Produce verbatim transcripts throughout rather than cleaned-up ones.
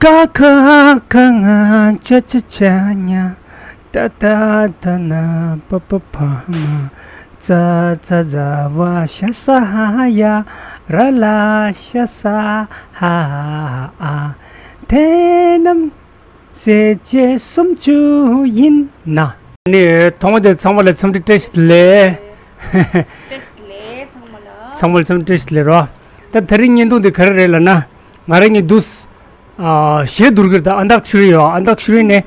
ཀ་ཁ་ག་ང་ཅ་ཆ་ཆ་ཉ། ཏ་ཏ་ད་ན་པ་པ་བ་མ། ཙ་ཙ་ཛ་ཝ་ཤ་ས་ཧ་ཡ། ར་ལ་ཤ་ས་ཧ་ཨ། དེ་རྣམས་ཟེར་བྱས་སུམ་ཅུ་ཡིན་ན། ནི་ཐོག་མ་དེ་ཚང་མ་ལ་འཚམས་འདྲི་བཀྲ་ཤིས་བདེ་ལེགས། བཀྲ་ཤིས་བདེ་ལེགས་ཚང་མ་ལ། ཚང་མ་ལ་འཚམས་འདྲི་བཀྲ་ཤིས་བདེ་ལེགས་རོ། ད་དེ་རིང་བརྙན་ཐུང་འདི་ག་རེ་རེད་ལབ་ན། ང་རང་གཉིས་འདུག་ཨ། གཞས་བསྡུར་གྱི་རེད། ད་ཨན་དག་ཆུ་རི་ཡོད། ཨན་དག་ཆུ་རི་ནས་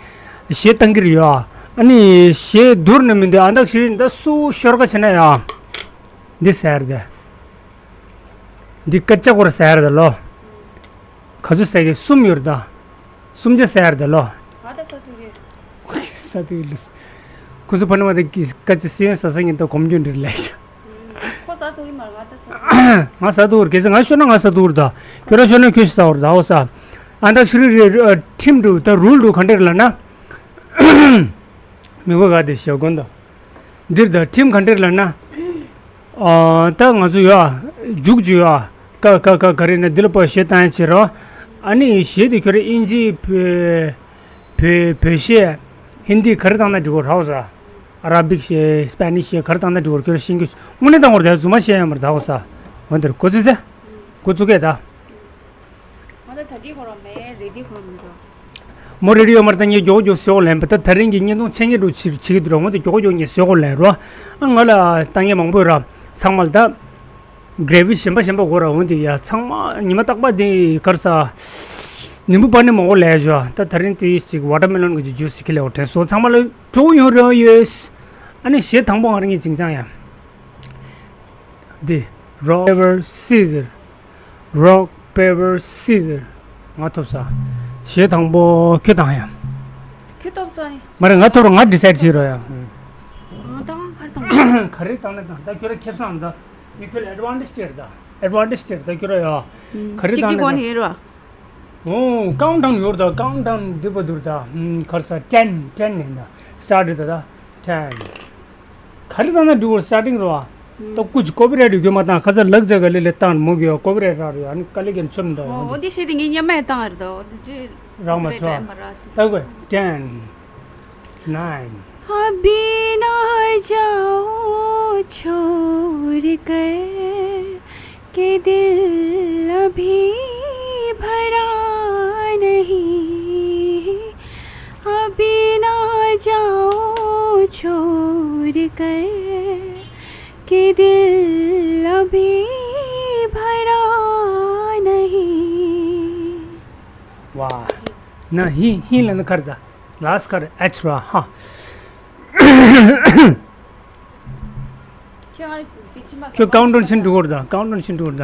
གཞས་བཏང་གི་རེད་ཡོད། ཨ་ནི་གཞས་བསྡུར་ནས་མི་འདུག་ཨན་དག་ཆུ་རི་ནས་ད་སུ་ཤོར་ཁ་བྱས་ན་ཡང་འདི་ཟེར་ཏེ། འདི་སྐད་ཆ་སྐོར་ཟེར་ཏེ་ལོ། ག་ཚོད་ཟེར་གི། གསུམ་ཡོད་རེད་ད། གསུམ་ཆ་ཟེར་ཏེ་ལོ། ང་ད་ས་ཐུག་ཡོད། ས་ཐུག་ཡོད་ལུས། ཁོ་ཚོ་ཕ་ནི་མ་དེ་སྐད་ཆ་སེ་ཡོན་ས་ས་ཉིན་ད་གོམ་རྒྱུ་འདྲི་ལས་ཤ། ཁོ་ས་ཐུག་ཡིན་མ་རེད། ང་ད་ས་ཐུག་ང་ས་ཐུག་གེ་སེ་ང་ཤོར་ན་ང་ས་ཐུག་རེད་ད། ཁྱོད་ར་ཤོར་ན་ཁྱོད་ཤི་ས་བར་ད་འོ་ས། ཨན་དག་ཆུ་རི་རེ་ཁྲིམས་འགྲོ་ད་རུལ་འགྲོ་ག་འདྲ་རེད་ལབ་ན། མི་གོ་ག་དེ་ཞོ་དགོན་དང་། འདིར་ད་ཁྲིམས་ག་འདྲ་ལབ་ན། ཨ། ད་ང་ཚོ་ཡོད་ཨ། རྒྱུགས་རྒྱུགས་ཡོད་ཨ། ཀ་ཀ་ཀ་ག་རེ་ན་འདི་ལ་པོ་གཞས་བཏང་ཡ་བྱེད་རོགས། ཨ་ནི་གཞས་དེ་ཁྱོད་ར་ཨིན་ཇི་བོད་བོད་བོད་གཞས་ཧིན་དི་ག་རེ་བཏང་ན་འགྲིག་གོ་རག་ས། ཨ་ར་བིག་གཞས་སི་པེ་ནིཤ་གཞས་ག་རེ་བཏང་ན་འགྲིག་གོ་ཁྱོད་ར་ཤེས་རྒྱུ། དངོས་གནས་བཏང་གོ་རེད་ད། རྫུན་མ་བཤད་ཡ་མ་རེད་ད་འོ་ས། འོ་འདིར་འགོ་ཚུགས་ཚེ། འགོ་ཚུགས་གས་ད། ང་ད་ད་གི་ཁོ་རང་མེད་རེ་ཌི་ཁོ་རང་མི་འགྲོ། མོ་རེ་ཌི་ཡོད་མ་རེད་ད། ངས་མགྱོགས་མགྱོགས་བཟོས་ལེན་པ་ད། ད་རིང་གི་བརྙན་ཐུང་ཆེད་མཁས་འགྲོ་བྱེད་བྱེད་ཀྱི་འདུག་ར། འོ་དེ་མགྱོགས་མགྱོགས་ངས་བཟོས་ལེན་རོ། ཨ་ང་ལ་ལྟ་མཁན་མང་པོ་ཡོད་ར། ཚང་མ་ལ་ད་གྲེ་བི་གཞན་པ་གཞན་པ་དགོས་ར། འོ་དེ་ཡ་ཚང་མ་ཉི་མ་རྟག་པར་དེ་གར་ས་ནིམ་བུ་པ་ནི་མང་པོ་ལས་བཞག་ད་ད་རིང་དེ་ཅིག་ཝ་ཊར་མེ་ལོན་གི་ཇུས་ཞིག་ཁྱེར་ལས་འོ་དྲན་སོང་། ཚང་མ་ལ་གྲོགས་ཡོང་རོགས་ཡོད། ཨ་ནི་གཞས་དང་པོ་ང་རང་གི་ཅིང་ཅང་ཡ། འདི། Rock, paper, scissor. Rock, paper, scissor. ང་ཐོབ་ས། གཞས་དང་པོ་ཁྱོད་བཏང་ཡ། ཁྱོད་ཐོབ་ས་ནི། མ་རེད། ང་ཐོབ་ར་ང་ཌི་སའིཌ་བྱེད་རོགས་ཡ། ང་བཏང་ག་རེ་བཏང་། ག་རེ་བཏང་ན་བཏང་། ད་ཁྱོད་ར་ཁེབས་སང་ད། མི་ཁྱོད་ལ་ཨེཌ་ཝན་ཊེཇ་སྟེར་ད། ཨེཌ་ཝན་ཊེཇ་སྟེར་ད་ཁྱོད་ར་ཡ། ག་རེ་ཅིག་ཅིག་བཏང་ན་གོ་ནས་ཡིན་རོགས། ཨོ། ཀའུན་ཊ་ཌའུན་ཡོད་རེད་ད། ཀའུན་ཊ་ཌའུན་འདི་པ་འདུག་ད། ཨམ། ག་རེ་ཟ། ཊེན། ཊེན་ནས་ད། སི་ཊར་ཊི་རེད་ད། ཊེན། ག་རེ་བཏང་ན་འགྲིག་གོ། སི་ཊར་ཊིང་རེད་བ། ད་སྐུ་ཅིག་ཀོ་པི་རའེ་ཊི་ཡོད་རྒྱུ་མ་བཏང་། ཁ་ས་ལག་རྩལ་ག་ལེ་ལེ་བཏང་མོ་གི་ཀོ་པི་རའེ་ཊི་རག་རེད། ཨ་ནི་དཀའ་ལས་ཀྱང་ཆོམ་ད། ཨོ། འོ་འདི་བཤད་དེ་ངས་སྙན་མ་ཡང་བཏང་རེད་ད། འོ་འདི་འདི་རག་མ་སོང་། ད་གོ་ཊེན། ནའིན། अभी ना जाओ छोड़ कर के दिल अभी भरा नहीं, अभी ना जाओ छोड़ कर के दिल अभी भरा नहीं। ཝ། ན་ཧི་ཧི་ལ་ནི་ཁར་ད། ལཱས་ཁར་ཨེཆ་ར་ཧ། ཁྱོད་ཀའུན་ཊ་ཌའུན་ཕྱིན་འགྲོ་གོ་ར་ད། ཀའུན་ཊ་ཌའུན་ཕྱིན་འགྲོ་གོ་ར་ད།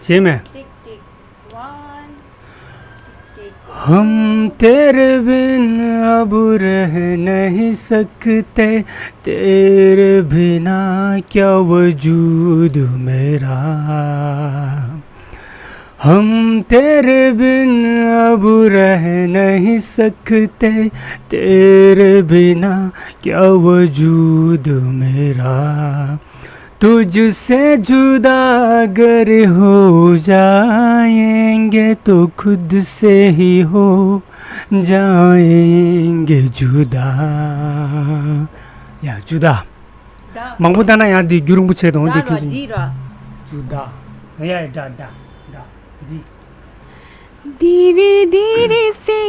བྱས་མེད། टिक टिक वन। टिक टिक। हम तेरे बिन अब रह नहीं सकते, तेरे बिना क्या वजूद मेरा। हम तेरे बिन अब रह नहीं सकते, तेरे बिना क्या वजूद मेरा। तुझसे जुदा अगर हो जाएंगे तो खुद से ही हो जाएंगे जुदा। ཡ། ཇུ་དཱ། ད། མང་པོ་བཏང་ན་ཡང་འདི་རྒྱུན་རིང་པོ་བྱེད་དང་འདི་ད་ཁྱོད་ར་ཚོ། འདི་ར། ཇུ་དཱ། ཡ་ཡ་ད་ད་ད་འདི། धीरे धीरे से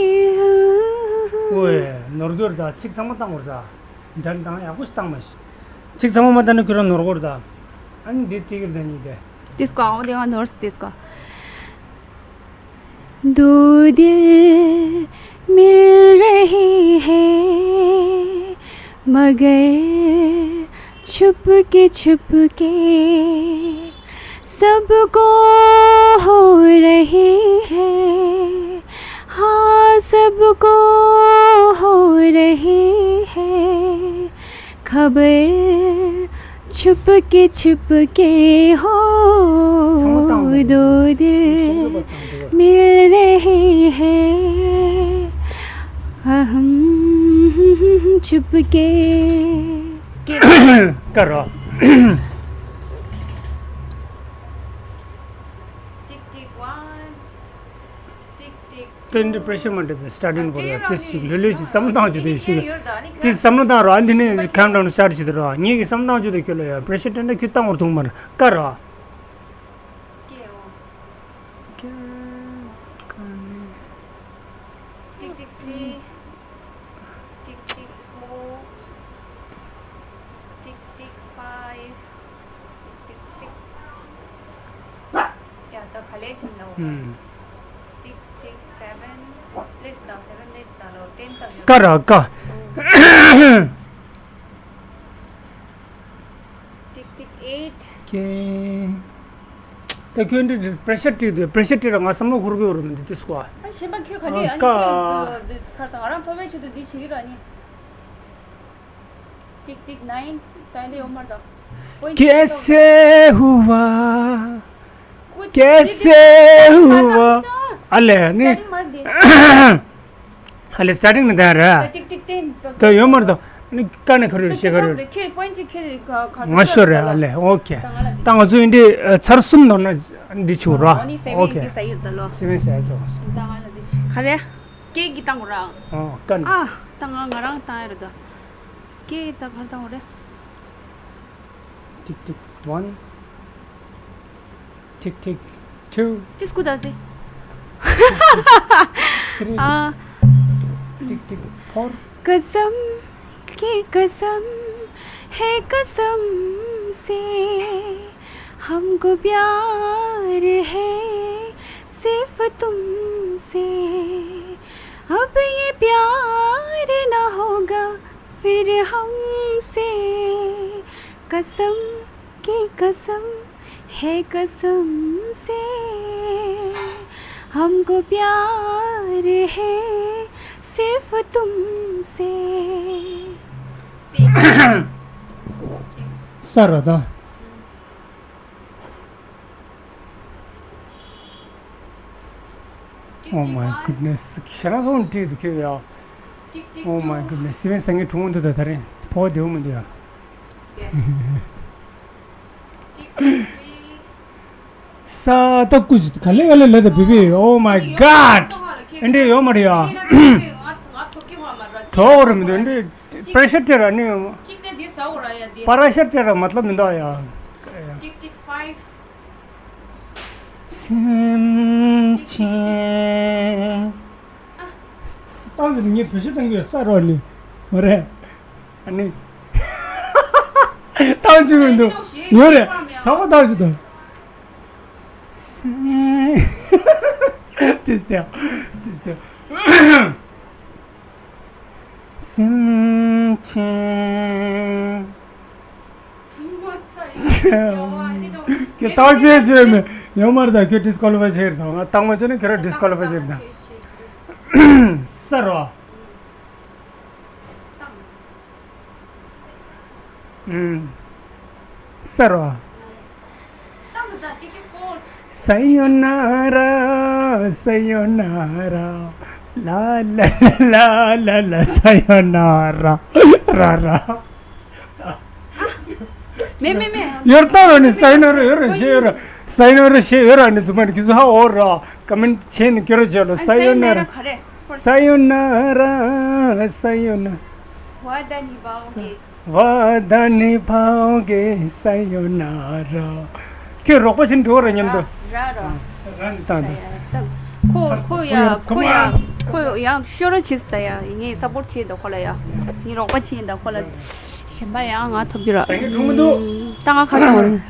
ཨོའི། ནོར་གྱི་རེད་ད། ཚིག་ཚང་མ་བཏང་དགོས་རེད་ད། འདྲ་བཏང་ཡག་པོ་ཞིག་བཏང་མ་ཤེས། ཚིག་ཚང་མ་མ་བཏང་ན་ཁྱོད་རང་ནོར་གྱི་རེད་ད། ཨ་ནི་འདི་ཏིག་རེད་ད་གཉིས་དེ། ཏིས་ཀོ། ཨོ་དེ་ང་ནོར་སི་ཏིས་ཀོ། दो दिल मिल रहे हैं मगर छुप के छुप के सबको हो रही है, हाँ सबको हो रही है खबर छुप के छुप के हो दो दिल मिल रहे हैं अहम छुप के। करो। टिक टिक वन। ཏན་ཏན་པྲེ་ཤར་མ་འདྲ་དེ་སི་ཊར་ཊིང་གོ་ར་ཏི་ཞིག་ལོས་ལོས་ཞིག་བསམ་བློ་བཏང་བཅུག་དེ་ཞིག་ཏི་བསམ་བློ་བཏང་ར་འདི་ནས་ཁམ་ཌའུན་སི་ཊར་ཊི་བྱེད་དེ་ར་ངེད་ཀྱི་བསམ་བློ་བཏང་བཅུག་དེ་ཁྱོད་ལ་ཡ་པྲེ་ཤར་ཏན་ཏན་ཁྱོད་བཏང་བར་ཐུག་མར་ཀ་ར། ཀེ་འོ། ཀེ་ཀ་ནི། ཏིག་ཏིག་ཐི། ཏིག་ཏིག་ཕོར། ཏིག་ཏིག་ཕའིབ། ཏིག་ཏིག་སིགས། ཡ་ད་ག་ལེ་ཕྱིན་ནོ། ཧུམ། ཏིག་ཏིག་སེ་བེན། ལེས་དང་སེ་བེན་ལེས་དང་ལོ་ཏེན་དང་ཡོད། ཀ་ར་ཀ། ཏིག་ཏིག་ཨེཊ། ཀེ། ད་ཁྱོད་འདི་པྲེ་ཤར་སྤྲད་དུས་པྲེ་ཤར་སྤྲད་ར་ང་བསམ་བློ་འཁོར་གི་ཡོད་རེད་མི་འདུག་ཏི་སྐོ། ཨ་གཞན་པ་ཁྱོད་ག་འདྲ་ཨ་ཨ་ནི་ཀ། ཁྱོད་འདི་ཁར་སང་ང་རང་ཐོབ་པའི་ཆེད་དུ་འདི་བྱེད་ཀྱི་ར་ནི། ཏིག་ཏིག་ནའིན། ད་འདི་ཡོད་མ་རེད་ད། ཀེ་སེ་ཧུ་ཝ། ཀེ་སེ་ཧུ་ཝ། ཨ་ལེ་ནི། ཨ་ལེ་སི་ཊར་ཊིང་ནས་ད་ར། ད་ཡོད་མ་རེད་ད། ནི་ཀ་ནས་ཁ་རུ་ཤེས་ཁ་རུ། ང་ཤོར་རེད་ཨ་ལེ་ཨོ་ཁེ། ད་ང་ཚོ་འདི་ཚར་གསུམ་ནོར་ན་འདི་ཆུ་ར་ཨོ་ཁེ། སེ་བེན་སེ་ཟེར་ཡོད་ད་ལོ། ག་རེ། ཀེ་གི་བཏང་ར། ཨོ་ཀ་ནས། ཨ་ད་ང་ང་རང་བཏང་ཡ་རེད་ད། ཀེ་ད་གར་བཏང་བ་རེད། ཏིག་ཏིག་ཝན། ཏིག་ཏིག་ཊུ། ཏིག་སྐུ་ད་ཟེ། ཏིག་ཏིག་ཨ། ཏིག་ཏིག་ཕོར། कसम की कसम है कसम से, हमको प्यार है सिर्फ तुमसे। अब ये प्यार ना होगा फिर हमसे। कसम की कसम है कसम से, हमको प्यार है सिर्फ तुमसे। ས་ར་ད། Oh my goodness. ཁྱེད་རང་ཚོ་འདྲིས་འདུག་ཁྱོད་ཡ། Oh my goodness. སི་བན་སང་ངའི་གྲུང་མོ་འདུག་ད་ད་རེད། ཕོ་བ་བདེ་བོ་མི་འདུག་ཡ། ས་ད་ཀུ་ཅི་ག་ལེ་ག་ལེ་ལེ་ད་བི་བི། Oh my god. ཨེ་འདྲས་ཡོད་མ་རེད་ཡ། གྲོགས་རེད་མི་འདུག་ཨེ་འདྲས་པྲེ་ཤར་སྤྲད་ར་ནི་ཡོད་མ། པྲེ་ཤར་སྤྲད་ར་མ་ལབ་མི་འདུག་ཡ། སེམས་ཅན། བཏང་གི་འདུག་ངས་བེད་སྤྱོད་བཏང་གི་ཡོད་ས་རོགས་ནི་མ་རེད། ཨ་ནི། བཏང་བཅུག་མི་འདུག་ཡོད་རེད། ཚ་བོ་བཏང་བཅུག་དང་། སེམས། དེ་སྟེ། དེ་སྟེ། སེམས་ཅན། ཁྱོད་བཏང་བྱས་བྱས་མེད་ཡོད་མ་རེད་ད། ཁྱོད་ཌི་སི་ཀོ་ལི་ཕའི་བྱས་རེད་ད། ང་བཏང་མ་བྱས་ན་ཁྱོད་རང་ཌི་སི་ཀོ་ལི་ཕའི་བྱས་རེད་ད། ས་རོ། ཨུམ། ས་རོ། ས་ཡོ་ན་ར། ས་ཡོ་ན་ར། ལ་ལ་ལ་ལ་ལ། ས་ཡོ་ན་ར། ར་ར། མེ་མེ་མེ། ཡོར་ཏང་རོ་ནི་ས་ཡོ་ན་ར་ཡོར་ར་ཞེས་ཡོར་ར། ས་ཡོ་ན་ར་ཞེས་ཡོར་ར་ནི་སུ་མ་ནི་ཁྱི་སུ་ཧ་འོར་ར། ཀ་མེན་ཊི་བྱས་ནི་ཁྱོད་ར་བྱས་ལ། ས་ཡོ་ན་ར། ས་ཡོ་ན་ར། ས་ཡོ་ན། ཝ་ད་ནི་བའོ་གེ། ས་ཡོ་ན་ར། ཁྱོད་རོགས་པ་བྱེད་འགྲོ་ར་མཉམ་དུ། ར་ར། ར་ནི་བཏང་དང་། ཁོ་ཁོ་ཡ་ཁོ་ཡ་ཁོ་ཡང་ཤོར་ར་བྱེད་ད་ཡ། ངས་སཔོར་ཊི་བྱེད་ད་ཁོ་ལ་ཡ། ངས་རོགས་པ་བྱེད་ད་ཁོ་ལ། གཞན་པ་ཡང་ང་ཐོབ་རྒྱུ་ར། ད་ང་ཁ་ཐོག་ར་ར།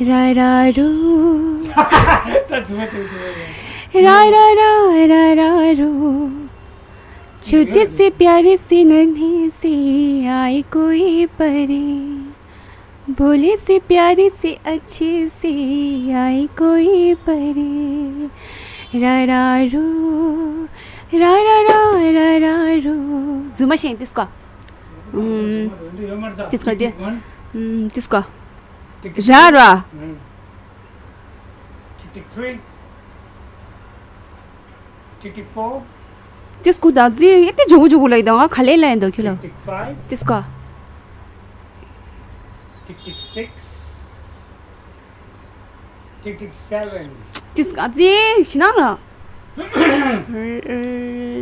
रा रा रू। रा रा रा रा रा रू। छोटे से प्यारे से नन्हे से आए कोई परी, भोले से प्यारे से अच्छे से आए कोई परी। रा रा रू, रा रा रा रा रा रू। जुमा शें, तिसको। हम्म, तिसको दे। हम्म, तिसको। टिक टिक रा रा। हम्म। टिक टिक थ्री। टिक टिक फोर। तिसको दाजी, यति जुगु जुगु लाइदो, खले लाइदो खिलो। टिक टिक फाइभ। तिसको। टिक टिक सिक्स। टिक टिक सेभेन। ཏིས་ཀ་ཙི་ཤི་ན་ལ།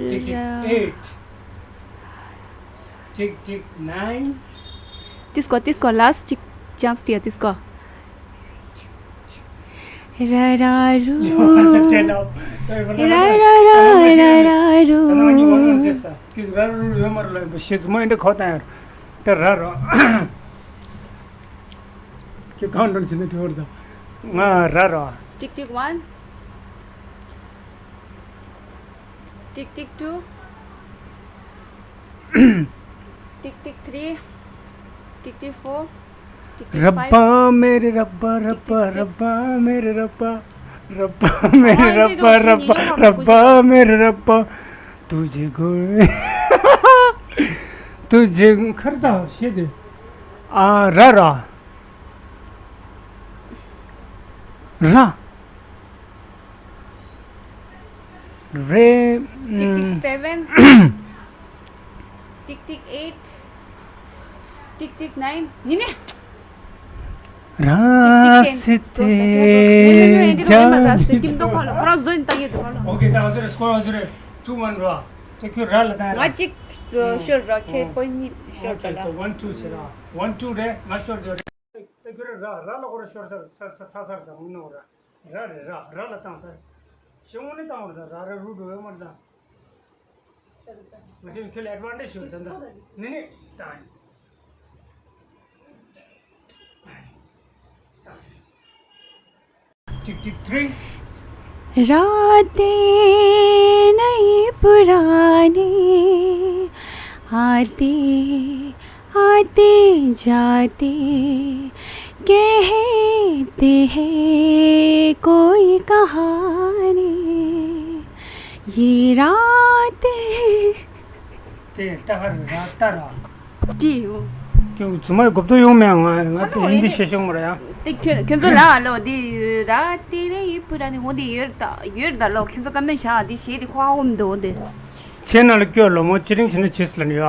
Tick tick eight. Tick tick nine. ཏིས་ཀོ་ཏིས་ཀོ་last ཅིག་chance ཏི་ཡ་ཏིས་ཀོ། ར་ར་རུ། ར་ར་ར་ར་ར་རུ། ཏིས་ར་ར་རུ་ཡོད་མ་རེད་ལ་ཤེས་མ་ཡིན་འདྲ་ཁོ་ད་ཡར། ད་ར་ར། ཁྱེད་གང་འགྲོ་ཕྱིན་ནས་འགྲོ་བར་དང་། ང་ར་ར། Tick tick one. Tick tick two. Tick tick three. Tick tick four. Tick tick five. रब्बा मेरे रब्बा रब्बा रब्बा मेरे रब्बा रब्बा मेरे रब्बा रब्बा रब्बा मेरे रब्बा तुझे कोई तुझे खरदा शेदे आ रा रा रा रे Tick tick seven. Tick tick eight. Tick tick nine. ཉི་ནི། रास्ते जा रास्ते ཁྱིམ་ཐོག་ཁ་ལ་ཁོ་རང་བཟོ་ཡིན་ད་ཡོད་དུ་ཁ་ལ། Okay, ད་ཨ་ཟེར་སྐོར་ཨ་ཟེར་two one ར། དེ་ཁྱོད་ར་ལ་ད་ང་ར། གཅིག་ཤོར་ར་ཁྱེད་པོ་གཉིས་ཤོར་ག་ལ། Okay, one two ཟེར་ར། One two རེད་ང་ཤོར་དེ། དེ་ཁྱོད་ར་ར་ལ་ཁོ་ར་ཤོར་ཚར་ཚར་ཚར་ཚར་དང་མི་ནོར་ར། ར་རེད་ར་ར་ལ་བཏང་ད། ཤེས་འོང་ནི་བཏང་བ་རེད་ད་ར་ར་རུ་འགྲོ་ཡོད་མ་རེད་ད། ང་ཚོས་ཁྱོད་ལ་advantage ཞུ་ད་ད་ནི་ནི་བཏང་། Tick tick three. रातें नई पुरानी आते आते जाते कहते हैं कोई कहानी ये रातें དེ་ལྟ་ཧར་ར་ལྟ་ར། ཅི་ཡོང་། ཁྱོད་ཚུ་མ་གོབ་ཏོ་ཡོང་མེད་ང་ང་ཁ་ལོ་ཧིན་དི་ཤེས་ཤོང་མ་ར་ཡ། དེ་ཁྱོད་ཁྱོད་ཚོ་ལ་ལོ་དེ་ར་དེ་རེ་ཡི་པུ་ར་ནི་འོ་དེ་ཡོད་ད་ཡོད་ད་ལོ་ཁྱོད་ཚོ་ཀ་མེད་ཤ་དེ་ཤེས་དེ་ཁོ་ཧ་འོམ་དོ་དེ། ཆེ་ན་ལ་སྐྱོ་ལོ་མོ་ཅི་རིང་ཆེ་ན་ཆེས་ལ་ནི་ཡ།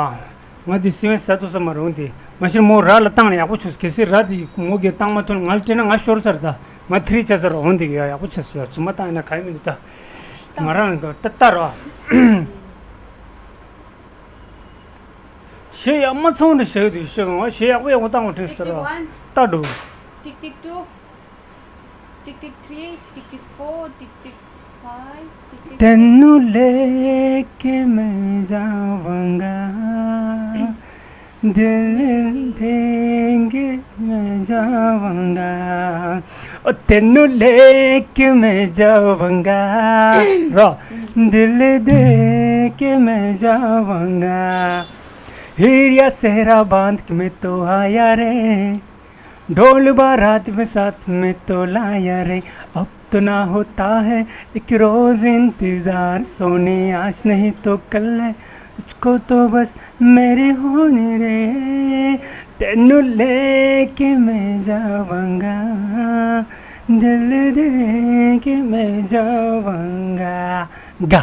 ང་དེ་སི་ཝེན་ས་ཏུ་ས་མ་རུང་དེ་མ་ཤེས་མོ་ར་ལ་བཏང་ན་ཡག་པོ་ཆུ་གལ་སྲིད་ར་དེ་མོ་གི་བཏང་མ་ཐོན་ང་ལ་སྤྲད་ན་ང་ཤོར་ཚར་ད་ང་ཐི་རི་ཆ་ཚར་འོང་དེ་ཡ་ཡག་པོ་ཆུ་ཡ་ཚུ་མ་བཏང་ཡིན་ན་ག་ཡི་མི་འདུག་ད། ང་རང་ལ་ད་ལྟ་ར། ཞེ་ཡག་མ་ཚང་འདྲ་ཞེ་དུས་ཞེ་གང་ཞེ་ཡག་པོ་ཡག་པོ་བཏང་བ་དྲན་ཟེར་རོ། ལྟ་འགྲོ། Tick tick two. Tick tick three. Tick tick four. Tick tick five. Tick tick six. तेनू लेके मैं जावांगा दिल देके मैं जावांगा ओ तेनू लेके मैं जावांगा रो दिल देके मैं जावांगा हीर या सेहरा बांध के मैं तो आया रे ढोल बारात में साथ में तो लाया रे अब तो ना होता है एक रोज इंतजार सोने आज नहीं तो कल है तुझको तो बस मेरे होने रे तेनू लेके मैं जावांगा दिल देके मैं जावांगा गा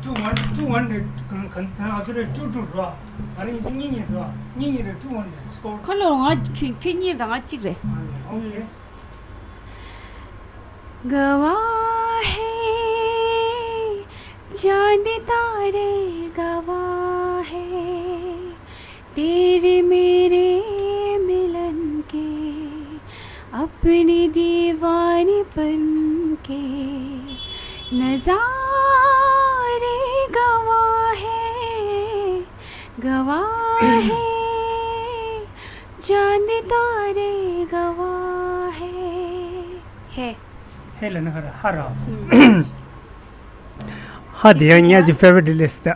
two one two one རེད། གང་གང་ཐང་ཨ་ཚོ་རེད། two two རེད། ཨ་རིང་སི་གཉིས་གཉིས་རེད། གཉིས་གཉིས་རེད། two one རེད། སྐོར། ཁ་ལོ་ང་ཁྱོད་ཁྱོད་གཉིས་དང་ང་གཅིག་རེད། ཨ་ནི་ཨོ་ཁེ། गवाह है चांद तारे गवाह है तेरे मेरे मिलन के अपने दीवानीपन के नजारे गवाह है गवाह है चांद तारे गवाह है है ཧེ་ལ་ནི་ཧ་ར་ཧ་ར། ཧ་དེ་ཡང་ཉ་ཅི་favorite list ད།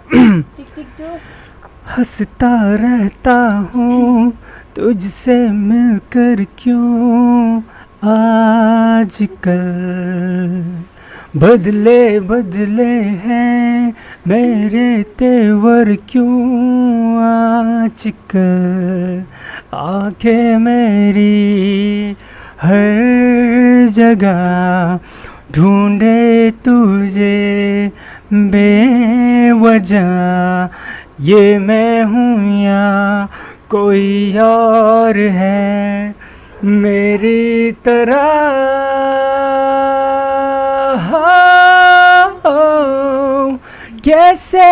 हंसता रहता हूँ तुझसे मिलकर क्यों आजकल बदले बदले हैं मेरे तेवर क्यों आजकल आंखें मेरी हर जगह ढूंढे तुझे बेवजह ये मैं हूँ या कोई और है मेरी तरह हाँ, कैसे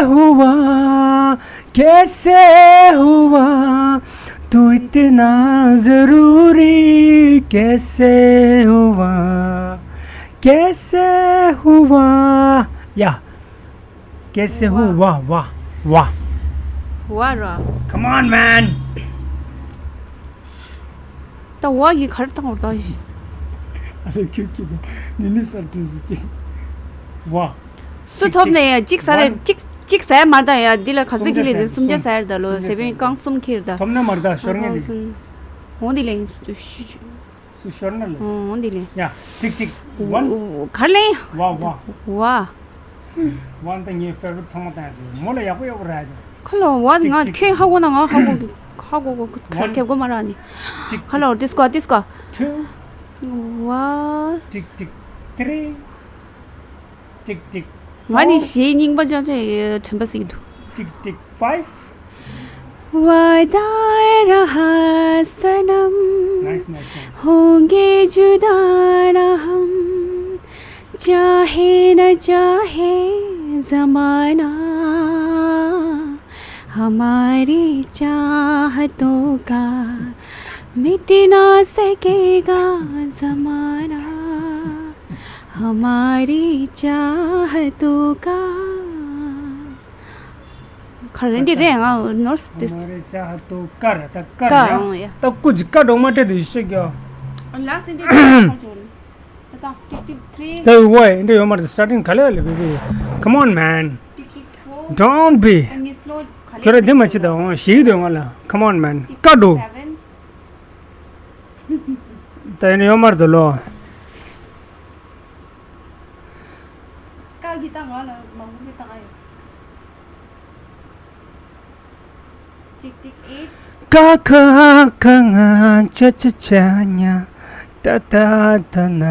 हुआ, कैसे हुआ, तू इतना ज़रूरी कैसे हुआ, कैसे हुआ। या, कैसे हुआ, वाह, वाह। वाह र। Come on, man. ད་ཝ་གི་གར་བཏང་བར་ད། ཨ་ལེ་ཁྱོད་ཀྱིས་ད་ནི་ནི་སར་བྲིས་སུ་ཅིག་ཝ། སུ་ཐོབ་ནས་ཡ་གཅིག་ཟ་རེ་ཝན། གཅིག་གཅིག་ཟ་ཡ་མ་རེད་ད་ཡ། འདི་ལ་ག་ཚོད་ཁྱེར་ལེ་དེ་སུམ་བརྒྱ་ཟ་ཡ་རེད་ད་ལོ། ཟས་པའི་རྐང་གསུམ་ཁྱེར་ད། ཐོབ་ན་མ་རེད་ད་ཞོར་ངེས་ལེ། འོང་འདི་ལེ། སུ་ཞོར་ན་ལེ། འོང་འདི་ལེ། ཡ་ཏིག་ཏིག་ཝན། གར་ལེ། ཝ་ཝ། ཝ། ཝན་ད་ངའི་ཕེ་ཝ་རི་ཊི་ཚང་མ་བཏང་ཡ་དེ་མོ་ལ་ཡག་པོ་ཡག་པོ་རག་ཡ་དེ། ཁ་ལོ་ཝ་ང་ཁྱོད་ཧ་གོ་ན་ང་ཧ་གོ་ཧ་གོ་གོ་ཁ་ཝན། ཁེབ་གོ་མ་ར་ནི། ཏིག་ཁ་ལོ་ཏིག་ཏིག་ཏིག་ཏིག་ཊུ། ཝ། ཏིག་ཏིག་ཐི་རི། ཏིག་ཏིག་ང་ནི་ཕོར། གཞས་རྙིང་པ་ཅང་ཅང་དྲན་པ་སྲིད་འདུག་ཏིག་ཏིག་ཕའིབ། وعدہ رہا صنم، نائس نائس نائس۔ ہوں گے جدا نہ ہم، چاہے نہ چاہے زمانہ، ہماری چاہتوں کا مٹ نہ سکے گا زمانہ، ہماری چاہتوں کا۔ ཁ་རེ་འདི་རེད་ང་ནོར་སི་ཏིས། हमारे चाहतों कर ད་कर ཀ་ཡ། ཨང་ཡ། ད་ཀུ་ཅི་ཀ་འགྲོ་མ་སྤྲད་དུ་ཤེས་ཀྱོ། ལ་སི་འདི་ཁར་ཆོར། ད་ད་ཏིག་ཏིག་ཐི་རི། ད་ཝའི་འདི་ཡོད་མ་རེད། སི་ཊར་ཊིང་ག་ལེ་ལེ་བེ་བེ། Come on man, ཏིག་ཏིག་ཕོར། Don't be. ད་མི་སི་ལོ་ག་ལེ་ཁྱོད་ར་འདི་མ་བྱེད་ད་འོང་ཞིག་འདོད་ང་ལ། Come on man, ཀ་འགྲོ། སེ་ཝན། ད་ཡིན་ཡོད་མ་རེད་ད་ལོ། ཀ་གི་ད་ང་ལ་མང་པོ་བཏང་ཡོད། ཅིག་ཅིག་ཨེ། ཀ་ཁ་ག་ང་ཅ་ཅ་ཅ་ཉ། ཏ་ཏ་ད་ན་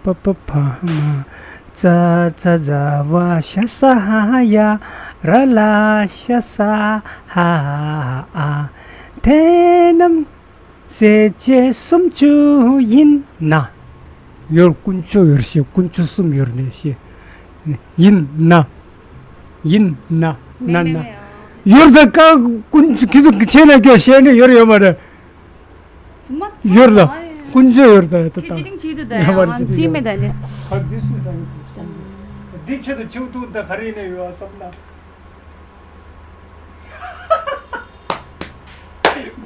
པ་པ་བ་མ། ཙ་ཙ་ཛ་ཝ་ཤ་ས་ཧ་ཡ། ར་ལ་ཤ་ས་ཧ་ཧ་ཨ། དེ་རྣམས་ཟས་བཅད་སུམ་ཅུ་ཡིན་ན། ཡོར་དཀོན་མཆོག་ཡོར་ཞེས་དཀོན་མཆོག་གསུམ་ཡོར་ནས་ཞེས། ཡིན་ན། ཡིན་ན། ན་མེ་མེ་ན། མེ་ཨ། ཡོར་ད་ཀ་དཀོན་མཆོག་གི་ཚུགས་ཀྱི་ཆེ་ན་སྐྱོ་ཞེས་ནས་ཡོར་ཡོད་མ་རེད། ཡོར་ད་དཀོན་མཆོག་ཡོར་ད་ད་ད། ཅི་ཅིག་ད་ཡ་ང་ཅི་མེད་ད་ནི། ཁ་འདི་སུ་ས་ཡོད་དུ་སམ་ན། འདི་ཆེད་དུ་ཆེའུ་ཐུག་ད་ག་རེ་ཡིན་ནས་ཡོད་ཨ་སམ་ན།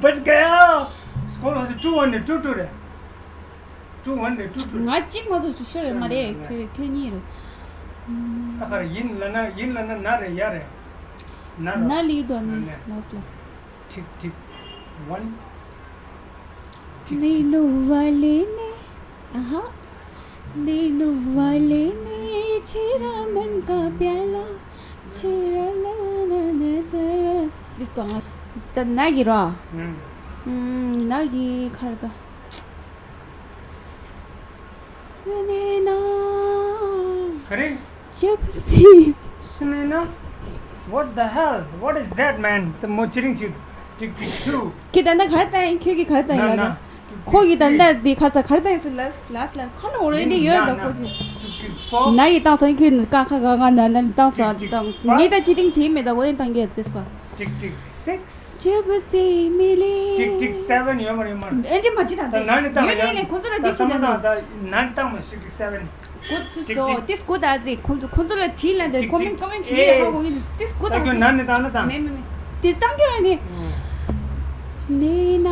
बच गया। སྐོར་ལ་ཊུ་ཝན་ནས་ཊུ་ཊུ་རེད། ཊུ་ཝན་ནས་ཊུ་ཊུ་རེད། ང་གཅིག་མ་གཏོགས་ཤོར་ཡོད་མ་རེད། ཁྱོད་ཁྱོད་གཉིས་རེད། ད་ག་རེ་ཡིན་ལ་ན་ཡིན་ལ་ན་ན་རེད་ཡ་རེད། ན་རེད། ན་ལི་དོ་ནི་ན་ནས། ལོས་ལ། ཐིག་ཐིག་ཝན། ཐིག་ཐིག་ནེ་ནོ་ཝ་ལེ་ནེ། ཨ་ཧ། ནེ་ནོ་ཝ་ལེ་ནེ་ཆེ་ར་མན་ཀ་པྱ་ལ། ཆེ་ར་ལ་ན་ན་ཚ་ར། ཇིས་ཀོ་ང་། ད་ན་གི་ར། ཨུམ། ཨུམ། ན་གི་ཁར་ད། སུ་ནེ་ན། ག་རེ། ཇབ་སི། སུ་ནེ་ན། What the hell? What is that, man? ད་མོ་ཅི་རིང་ཞིག་ཏིག་ཏིག་ཊུ། ཁྱེད་ད་ལྟ་ག་རེ་བཏང་ཡིན། ཁྱོད་ཀྱིས་ག་རེ་བཏང་ཡིན་ན་ལབ་ན། ཁོ་གིས་ད་ལྟ་འདི་ག་རེ་ཟ་ག་རེ་བཏང་ཡིན་ཟེར་ལབ་ལབ་ལབ་ཁ་ལ་འོ་རེད་འདི་ཡོད་ད་ཁོ་ཚོས། ཏིག་ཏིག་ཕོར། ན་ཡིས་བཏང་སོང་། ཁྱོད་ཀ་ཁ་ག་ང་ན་ན་བཏང་སོང་། ཏིག་ཏིག་ངས་ད་ཅི་ཅིང་བྱེད་མེད་ད་འོ་ཡིན་བཏང་གི་ཡོད་དེ་སྐོར། ཏིག་ཏིག་སིགས། ཇབ་སི་མི་ལེ། ཏིག་ཏིག་སེ་ཝན་ཡོད་མ་རེད་མ་རེད། ཨེ་འདྲ་མ་བྱེད་ད་ད་ན་ནི་བཏང་ཡོད་ཡ། ཡིན་ལེ་ཁོ་ཚོ་ལ་འདི་ད་བྱེད་ད་ད་ད་ན་ནི་བཏང་མ་ཤིག་ཏིག་སེ་ཝན། གུད་སོ་ཏིག་ཏིག་ཏིས་གུད་ཨ་ཟེ། ཁོ་ཚོ་ཁོ་ཚོ་ལ་བྲིས་ལ་འདི་ཏིག་ཁོ་མེན་ཏིག་ཁོ་མེན་བྲིས་ལ་ཧ་གོ་གི་འདུག་ཏིས་གུད་ཨ་ཟེ། ད་ཁྱོད་ན་ནི་བཏང་ན་བཏང་། མེ་མེ་མེ། དེ་བཏང་རྒྱུ་ཨ་ནི། ནེ་ན་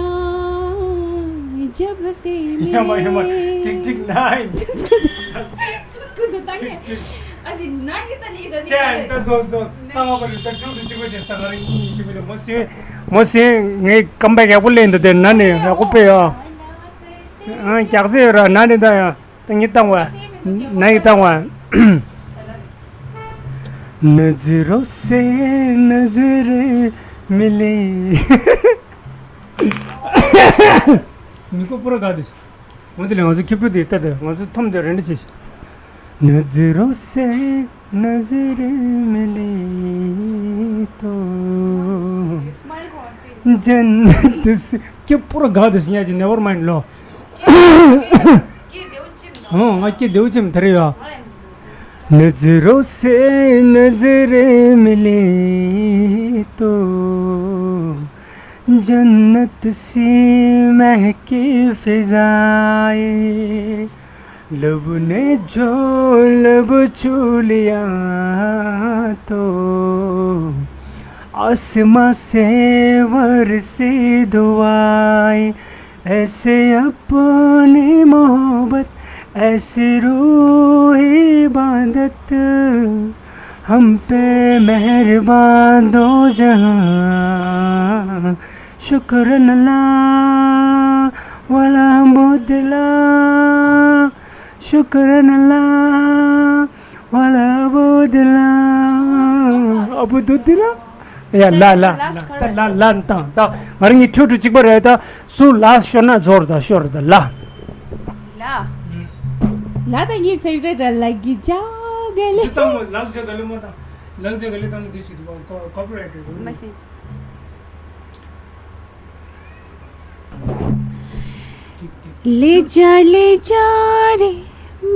ཇབ་སེ་མེ། ཡ་མ་ཡ་མ། ཏིག་ཏིག་ནའིན། ཏིས་གུད་ཏིས་གུད་དུ་བཏང་གི། ཏིག་ཏིག་ཨ་ཟེ་ན་ཡི་ད་ལི་ད་ནི་ཅན་ད་ཟོ་ཟོ་ད་ང་པ་རི་ད་ཅུང་དུ་ཅི་གོ་ཅི་ས་ང་རི་ཉིན་ཉིན་ཅི་གོ་ཅི་མོ་སེ་མོ་སེ་ངའི་ཀམ་པེག་ཡག་པོ་ལེན་འདུག་དེ་ན་ནི་ཡག་པོ་པེ་ཡ། ཨ་རྒྱག་ཟེ་ཡོད་ར་ན་ནི་ད་ཡ། ད་ངས་བཏང་བ། ན་ཡིས་བཏང་བ། नजरों से नजर मिली। མི་ཁོ་པུ་ར་ག་དེ། འོན་ཏེ་ལས་ང་ཚོ་ཁྱབ་ཁྲུ་དེ་ལྟ་དེ་ང་ཚོ་འཐོམ་དེ་རེ་འདྲ་བྱེད་ཤིག نظروں سے نظر ملی تو جنت سے ཁྱེད་པུ་ར་ག་དེ་སི་ཉ་ཅི་never mind ལོ། ཧོ་ང་ཁྱེད་དེའུ་ཅིམ་དེ་རེད་ཡ། نظروں سے نظریں ملیں تو جنت سی مہکے فضائیں، لب نے جو لب چھو لیا تو آسماں سے برسے دعائیں۔ ایسے اپنی محبت، ایسی روح عبادت، ہم پہ مہربان دو جہاں۔ شکرن اللہ والحمد للہ، شکرن اللہ والحمد للہ، الحمد للہ۔ ཡ། ལ་ལ་ལ་ལ་ད་ལ་ལ་བཏང་། ད་ང་རང་གཉིས་ཁྲིའུ་ཁྲིའུ་གཅིག་པ་རེད། ད་སུ་ལ་ཤོར་ན་ཛོར་ད་ཤོར་ད་ལ། ལ། ལ་ད་ངའི་ཕེ་ཝ་རེ་ཊི་རེད། ལ་གི་ཅག་ག་ལེ། འདི་བཏང་མོ། ལག་ཅག་ག་ལེ་མ་བཏང་། ལག་ཅག་ག་ལེ་བཏང་ན་འདི་ཞིག་འདུག་ག་ཀོ་པི་རའེ་ཊི་རེད། མ་ཤེས། ले जा, ले जा रे,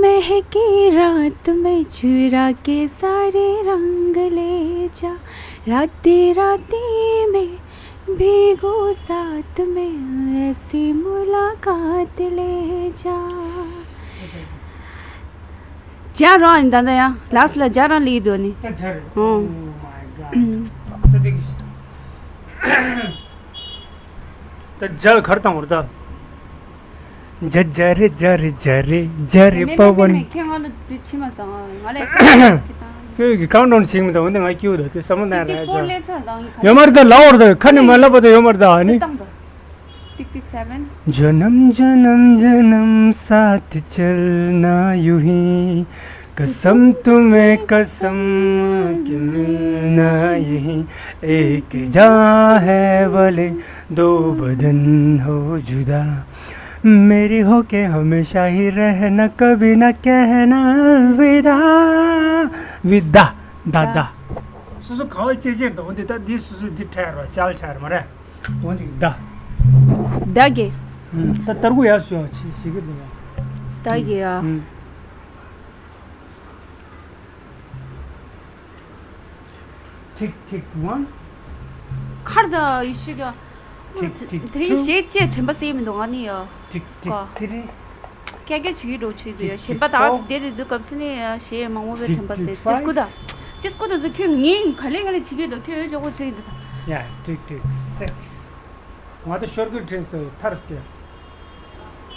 महके रात में चुरा के सारे रंग ले जा। रातें रातें में भिगो साथ में, ऐसी मुलाकात ले जा। जा रहा दादा या लास्ट ला जा रहा ले दो ने। ད་ཇར། ཨོ། Oh my god. ད་དེ་གི། ད་ཇར་གར་དང་བར་ད། ཇ་ཇ་རེ་ཇ་རེ་ཇ་རེ་ཇ་རེ་པ་ཝན། མེ་མེ་མེ་མེ་ཁྱེད་ང་ལ་དུ་ཕྱི་མ་སང་ང་ལ་ཁྱོད་ཀྱི་ཁའུན་ཊ་ཌའུན་ཞིག་མི་འདུག་འོན་ཏེ་ང་སྐྱིད་པོ་འདུག་དེ་བསམ་བློ་བཏང་ཏིག་ཏིག་ཕོར་ལས་ཚར་དང་ཡིག་ཡོད་མ་རེད། ད་ལའོ་རེད། ད་ཁ་ནས་མ་ལབ་པ་ད་ཡོད་མ་རེད། ད་ཨ་ནི། ཏིག་ཏིག་སེ་བེན། जन्म जन्म जन्म साथ चलना यूं ही कसम तुम्हें कसम कि मिलना यही एक जहां है भले दो बदन हो जुदा मेरी होके हमेशा ही रहना कभी ना कहना अलविदा विदा दा दा སོ་སོ་གང་བ་ཅེ་ཅེ་འདུག་འོན་ཏེ་ད་འདི་སོ་སོ་འདི་ཁྲལ་རོ་ཅལ་ཁྲལ་མ་རེད། འོན་ཏེ་ད། ད་གི། ད་ཏར་གུ་ཡ་སོ་ཡ་ཆི་ཞིག་གི་འདུག་ད་གི་ཡ། Tick tick one. ཁར་ད་ཡི་ཤི་ག་ཐིག་ཐིག་དེ་རིང་ཤེས་ཅེས་དྲན་པ་སེ་མི་འདུག་ང་ནི་ཡ། ཐིག་ཐིག་ཀ་ཐིག་རེད། ཀྱ་ཀྱ་བྱེད་ཀྱི་འགྲོ་ཆུ་དུ་ཡ། ཞེན་པ་དག་སི་བདེ་དུ་དུ་སྐབས་སུ་ནི་ཡ་ཞེས་མང་བོ་བའི་དྲན་པ་སེ། ཏིས་ཀུ་ད། ཏིས་ཀུ་ད་ཚོ་ཁྱོད་ངའི་ག་ལེ་ག་ལེ་བྱེད་ཀྱི་འདུག་ཁྱོད་འོས་ཅོག་གོ་ཚིག་འདུག་ཡ། ཐིག་ཐིག་སིགས། ང་ད་ཤོར་གི་ཁྲིན་སོ་ཐར་སྐྱེ།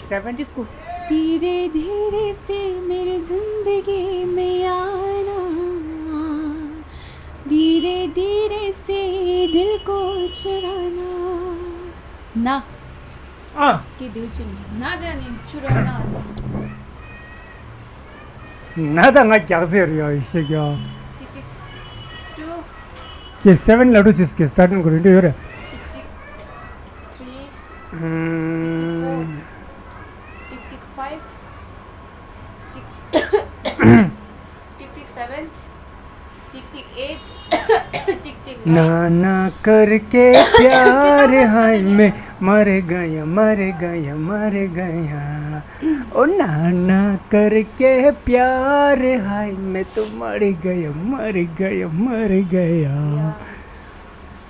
Seven. इसको धीरे धीरे से मेरी जिंदगी में आना, धीरे धीरे से दिल को चुराना। ना। ཨ། के दिल चुराना। ना जाने चुराना। ན་ད་ང་རྒྱག་ཟེར་ཡོད་ཤེས་ཀྱང་། Two. के सेवन ལ་འགྲོ་ཆེས་ཀྱི་སི་ཊར་ཊིང་གི་རིན་འདྲ་ཡོད་རེད། Three. टिक टिक फ़ाइव। टिक टिक टिक सेवन। टिक टिक एट। टिक टिक नाइन। ना ना करके प्यार हाय मैं मर गया मर गया मर गया। ओ ना ना करके प्यार हाय मैं तो मर गया मर गया मर गया।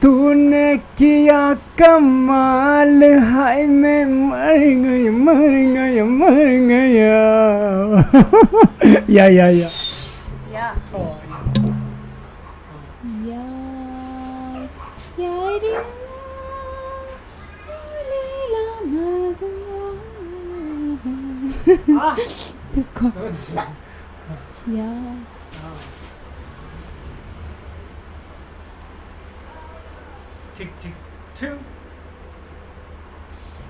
तूने किया कमाल हाय मैं मर गया मर गया मर गया। या या या। या। या। यारियां, ओ लैला मजनू। आ। Disco। या। आ। ठीक, ठीक। Two।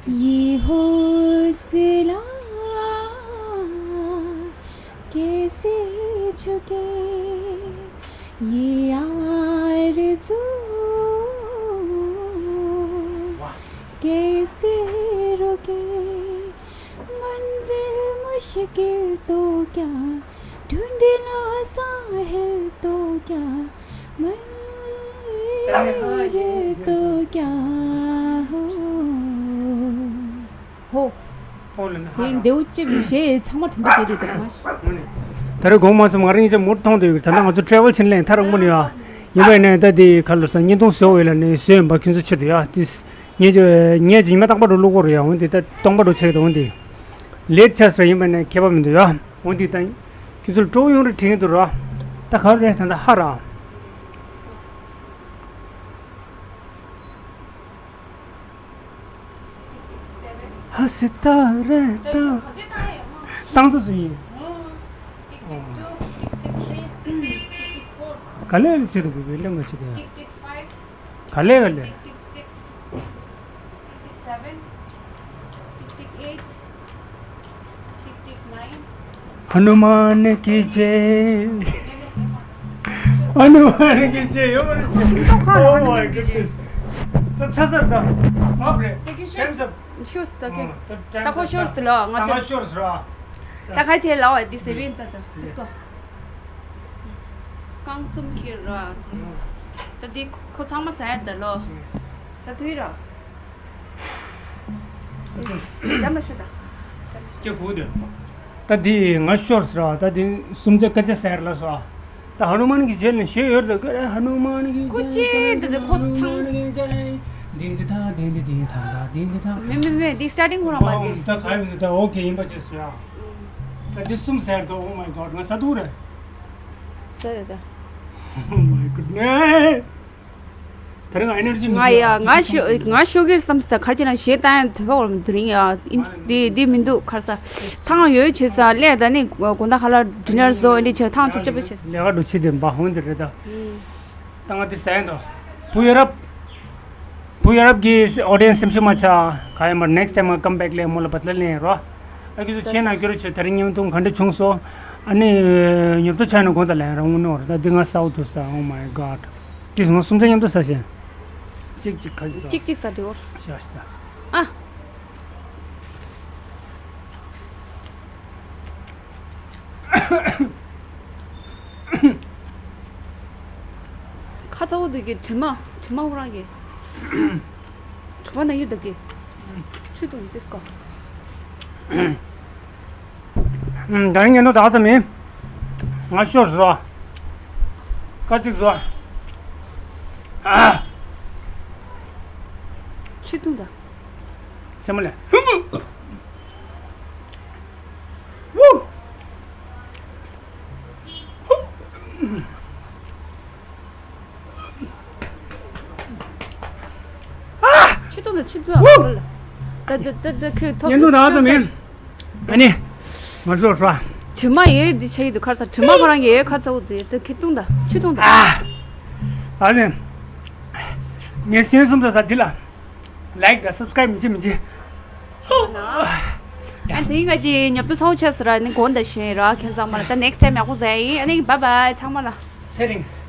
ये हौसला कैसे झुके, ये आरज़ू वाह। कैसे रुके, मंज़िल मुश्किल तो क्या, ढूंढना साहिल तो क्या, मंज़िल तो क्या हो। ཧོ། ཧོ་ལ་ནི་ཧ་དེ་ར། འདེའུ་ལྕེ་བུ་ཞེས་ཚང་མ་དྲན་པ་བྱེད་དུས་དང་མ་ཤི། ཧོ་ནི། ད་རེས་དགོང་མོ་ཙམ་ང་རང་ཉིད་ཀྱིས་མུར་མཐོང་དུ་ཡོད། ད་ལྟ་ང་ཚོ་ཊེ་རེ་ཝལ་ཕྱིན་ལེན་ཐག་རིང་པོ་ནས་ཡ། ཡིན་པ་ཡིན་ནའི་ད་དེ་ག་ལ་ཟ་བརྙན་ཐུང་བཟོ་འོས་ལ་ནས་བཟོས་ཡིན་པ་ཁྱོད་ཚོ་ཆེད་དུ་ཡ། དེ་ངས་ཀྱི་ངས་ཀྱི་ཉི་མ་རྟག་པར་དུ་བླུག་གོ་རེད་ཡ། འོན་ཏེ་ད་སྟོང་པ་འགྲོ་ཆེད་དུ་འོན་ཏེ། ལེཊ་ཆགས་སོང་ཡིན་པ་ནས་ཁྱད་པར་མི་འདུག་ཡ། འོན་ཏེ་ད་ཁྱོད་ཚོར་སྤྲོ་བོ་ཡོང་རེ་དྲན་གྱི་འདུག་ར། ད་ག་རེ་ད་ད་ཧ་ར། ཧ་སི་ཏ་རེ་ཏ། བཏང་ཚོ་སུ་ཡིན། ག་ལེ་ལེ་ཆེ་རུ་བུད་པའི་ལེ་མ་ཆེ་དེ། ག་ལེ་ག་ལེ། ཧ་ནུ་མཱན་ཀྱི་ཇེ། ཧ་ནུ་མཱན་ཀྱི་ཇེ། ཡོད་མ་རེད་ཤེས། Oh my goodness. ད་ཚ་ཚར་ད། ཨོ་རེད། Thank you, sure. Time's up. ཤོར་སི་ད་ཀེ། ད་ཁོ་ཤོར་སི་ལ་ང་ད་ང་ཤོར་སི་ར། ད་ཁ་ཆེ་ལ་བ་འདི་ཟེར་བིན་ད་ད་དིས་ཀོ། རྐང་གསུམ་ཁྱེར་ར། ད་འདི་ཁོ་ཚང་མ་ཟ་ཡར་ད་ལོ། ཟ་ཐུའི་ར། འཇམ་ལ་ཤོད་ད། འཇམ་ལ་ཤོད། སྐྱེ་དགུ་དེ། ད་འདི་ང་ཤོར་སི་ར། ད་འདི་གསུམ་ཆ་སྐད་ཆ་ཟེར་ལ་སོ། ད་ཧ་ནུ་མཱན་གྱི་རྗེས་ནས་ཞེས་ཡོད་རེད་ཀ་རེ། ཧ་ནུ་མཱན་གྱི་ཁོ་རྗེས་ཅེ་ད་ད་ཁོ་ཚང་། ཧ་ནུ་མཱན་གྱི་རྗེས། དིང་དི་ཐང་དིང་དི་དིང་ཐང་ད་དིང་དི་ཐང་། མེ་མེ་མེ་འདི་སི་ཊར་ཊིང་ཁོ་རང་མ་འདི། ད་ག་ཡོད་ད། ཨོ་ཁེ་ཡིན་པ་བྱས་སོ་ཡ། ད་འདི་གསུམ་ཟེར་དོ། Oh my God. ང་ཟ་ཐུབ་རེད། ཟ་ཡ་ད། Oh my goodness. ད་རེས་ང་ཨེ་ནར་ཇི་མི་ང་འདུག་ཡ་ང་ཤོ་ང་ཤོ་གིར་བསམ་སྟེ་གར་ཅི་ན་ཞེ་ད་ཡང་དེ་བ་འོར་དུ་རིང་ཡ། འདི་འདི་མི་འདུག་ཁར་ས། ཐང་ཡོད་བྱེད་ས་ལས་ད་ནི་དགོང་དག་ཁ་ལ་ཌི་ནར་བཟོ་འདི་བྱེད། ཐང་ཐུག་ཅེ་པ་བྱེད་ས། ལས་ཀ་འགྲོ་ཆེ་དེ་འབའ་ཧོན་དེ་རེད་ད། ད་ང་དེ་ཟ་ཡ་འདུག་བུ་ཡ་རབས། བུ་ཡ་རབས་ཀྱི་ཨོ་ཌི་ཡེན་སི་སེམས་ཤུགས་མ་ཆག་ག་ཡ་མར་next time I come back ལས་མོ་ལ་བ་ཏ་ལ་ལེན་རོ། ཨ་ཁྱོད་ཚོ་བྱས་ན་སྐྱོ་རོ་བྱེད། ད་རིང་ཉིན་ཐུང་ག་འདྲ་བྱུང་སོ། ཨ་ནི་ཉོབ་ཏོ་ཆགས་ན་དགོངས་དག་ལན་རང་དངོས་གནས་འོར་ད་འདི་ང་ཟ་འོ་ཐུ་ས། Oh my God. ཏིས་ང་གསུམ་ཆ་མཉམ་དུ་ཟ་ཞེན། གཅིག་གཅིག་ག་ཞིག་ཟ། གཅིག་གཅིག་ཟ་འདི་འོར། ཤ་ཤ་ད། ཨ། ཁ་ཚ་བོ་འདུག་གི་དྲི་མ་དྲི་མ་ཁོ་རང་གི། དྲི་མ་ན་ཡོད་འདུག་གི། ཆུ་འཐུང་ཏིས་ཀོ། ད་རིང་ཉིན་ཐོ་དག་ཙམ་ཡིན། ང་ཤོར་བཟོ། དཀའ་ཚིགས་བཟོ། ཆུ་འཐུང་ད། སེམས་མ་ལས། ཆུ་འཐུང་ད་ཆུ་འཐུང་ད། ད་ད་ད་ད་ཁོས་ཐོབ། ཉིན་ཐོ་དག་ཙམ་ཡིན། ཨ་ནི། ང་ཤོར་བཟོ། དྲི་མ་ཡོད་འདི་ཆ་ཡི་འདུག་ཁར་ས། དྲི་མ་ཁོ་རང་གི་ཡོད་ཁ་ཚ་བོ་འདུག་ད་ཁྱི་འཐུང་ད་ཆུ་འཐུང་ད། ཨ་ནི། ངས་ཤེས་སོང་ད་ས་འདི་ལ། ལའིག་དང་སབ་སི་ཀ་རེབ་མི་བྱེད་མི་བྱེད། ཨ་དེ་རིང་ང་ཅི་ཉོབ་ཏོ་ཚ་བོ་ཆགས་སོང་ར། ནི་དགོངས་དག་ཞུ་ཡིན་ར། ཁྱེད་ཚང་མ་ལ་ད་ནེགསི་ཊའིམ་ཡག་པོ་ཟ་ཡིན། ཨ་ནི་བཱའི་བཱའི་ཚང་མ་ལ། ཚེ་རིང་།